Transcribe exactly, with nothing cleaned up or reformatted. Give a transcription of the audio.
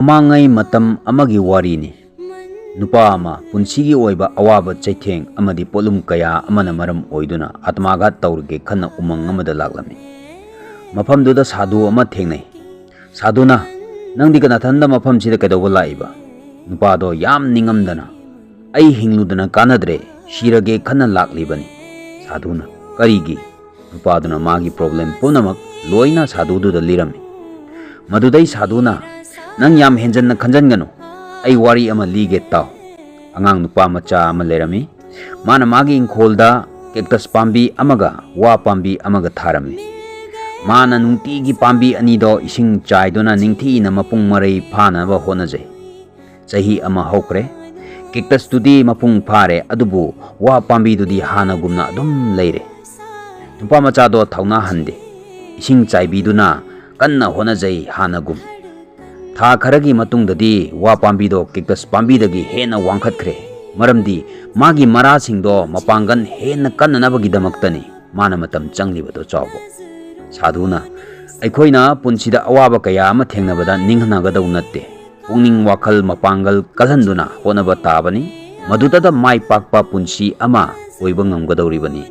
ꯃꯃꯥꯡꯉꯩ ꯃꯇꯝ ꯑꯃꯒꯤ ꯋꯥꯔꯤꯅꯤ꯫ ꯅꯨꯄꯥ ꯑꯃ ꯄꯨꯟꯁꯤꯒꯤ ꯑꯣꯏꯕ ꯑꯋꯥꯕ ꯆꯩꯊꯦꯡ ꯑꯃꯗꯤ ꯄꯣꯠꯂꯨꯝ ꯀꯌꯥ ꯑꯃꯅ ꯃꯔꯝ ꯑꯣꯏꯗꯨꯅ ꯑꯥꯇꯃꯥꯘꯥꯠ ꯇꯧꯔꯒꯦ ꯈꯟꯅ ꯎꯃꯪ ꯑꯃꯗ ꯂꯥꯛꯂꯝꯃꯤ꯫ ꯃꯐꯝꯗꯨꯗ ꯁꯥꯙꯨ ꯑꯃ ꯊꯦꯡꯅꯩ꯫ ꯁꯥꯙꯨꯅ, "ꯅꯪꯗꯤ ꯀꯅꯥꯊꯟꯗ ꯃꯐꯝꯁꯤꯗ ꯀꯩꯗꯧꯕ ꯂꯥꯛꯏꯕ?" ꯅꯨꯄꯥꯗꯣ ꯌꯥꯝ ꯅꯤꯡꯉꯝꯗꯅ, "ꯑꯩ ꯍꯤꯡꯂꯨꯗꯅ ꯀꯥꯟꯅꯗ꯭ꯔꯦ, ꯁꯤꯔꯒꯦ ꯈꯟꯅ ꯂꯥꯛꯂꯤꯕꯅꯤ꯫" ꯁꯥꯙꯨꯅ, "ꯀꯔꯤꯒꯤ?" ꯅꯨꯄꯥꯗꯨꯅ ꯃꯥꯒꯤ ꯄ꯭ꯔꯣꯕ꯭ꯂꯦꯝ ꯄꯨꯝꯅꯃꯛ ꯂꯣꯏꯅ ꯁꯥꯙꯨꯗꯨꯗ ꯂꯤꯔꯝꯃꯤ꯫ ꯃꯗꯨꯗꯩ ꯁꯥꯙꯨꯅ, "ꯅꯪ ꯌꯥꯝ ꯍꯦꯟꯖꯟꯅ ꯈꯟꯖꯟꯒꯅꯨ, ꯑꯩ ꯋꯥꯔꯤ ꯑꯃ ꯂꯤꯒꯦ ꯇꯥꯎ꯫" ꯑꯉꯥꯡ ꯅꯨꯄꯥ ꯃꯆꯥ ꯑꯃ ꯂꯩꯔꯝꯃꯤ꯫ ꯃꯥꯅ ꯃꯥꯒꯤ ꯏꯪꯈꯣꯜꯗ ꯀꯦꯛꯇꯁ ꯄꯥꯝꯕꯤ ꯑꯃꯒ ꯋꯥ ꯄꯥꯝꯕꯤ ꯑꯃꯒ ꯊꯥꯔꯝꯃꯤ꯫ ꯃꯥꯅ ꯅꯨꯡꯇꯤꯒꯤ ꯄꯥꯝꯕꯤ ꯑꯅꯤꯗꯣ ꯏꯁꯤꯡ ꯆꯥꯏꯗꯨꯅ ꯅꯤꯡꯊꯤꯅ ꯃꯄꯨꯡ ꯃꯔꯩ ꯐꯥꯅꯕ ꯍꯣꯠꯅꯖꯩ꯫ ꯆꯍꯤ ꯑꯃ ꯍꯧꯈ꯭ꯔꯦ꯫ ꯀꯦꯛꯇꯁꯇꯨꯗꯤ ꯃꯄꯨꯡ ꯐꯥꯔꯦ, ꯑꯗꯨꯕꯨ ꯋꯥ ꯄꯥꯝꯕꯤꯗꯨꯗꯤ ꯍꯥꯟꯅꯒꯨꯝꯅ ꯑꯗꯨꯝ ꯂꯩꯔꯦ꯫ ꯅꯨꯄꯥ ꯃꯆꯥꯗꯣ ꯊꯧꯅꯥ ꯍꯟꯗꯦ꯫ ꯏꯁꯤꯡ ꯆꯥꯏꯕꯤꯗꯨꯅ ꯀꯟꯅ ꯍꯣꯠꯅꯖꯩ ꯍꯥꯟꯅꯒꯨꯝ꯫ ꯊꯥ ꯈꯔꯒꯤ ꯃꯇꯨꯡꯗꯗꯤ ꯋꯥ ꯄꯥꯝꯕꯤꯗꯣ ꯀꯦꯛꯇꯁ ꯄꯥꯝꯕꯤꯗꯒꯤ ꯍꯦꯟꯅ ꯋꯥꯡꯈꯠꯈ꯭ꯔꯦ, ꯃꯔꯝꯗꯤ ꯃꯥꯒꯤ ꯃꯔꯥꯁꯤꯡꯗꯣ ꯃꯄꯥꯡꯒꯜ ꯍꯦꯟꯅ ꯀꯟꯅꯅꯕꯒꯤꯗꯃꯛꯇꯅꯤ ꯃꯥꯅ ꯃꯇꯝ ꯆꯪꯂꯤꯕꯗꯣ ꯆꯥꯎꯕ꯫ ꯁꯥꯙꯨꯅ, "ꯑꯩꯈꯣꯏꯅ ꯄꯨꯟꯁꯤꯗ ꯑꯋꯥꯕ ꯀꯌꯥ ꯑꯃ ꯊꯦꯡꯅꯕꯗ ꯅꯤꯡꯍꯟꯅꯒꯗꯧ ꯅꯠꯇꯦ꯫ ꯄꯨꯛꯅꯤꯡ ꯋꯥꯈꯜ ꯃꯄꯥꯡꯒꯜ ꯀꯜꯍꯟꯗꯨꯅ ꯍꯣꯠꯅꯕ ꯇꯥꯕꯅꯤ꯫ ꯃꯗꯨꯗꯇ ꯃꯥꯏ ꯄꯥꯛꯄ ꯄꯨꯟꯁꯤ ꯑꯃ ꯑꯣꯏꯕ ꯉꯝꯒꯗꯧꯔꯤꯕꯅꯤ꯫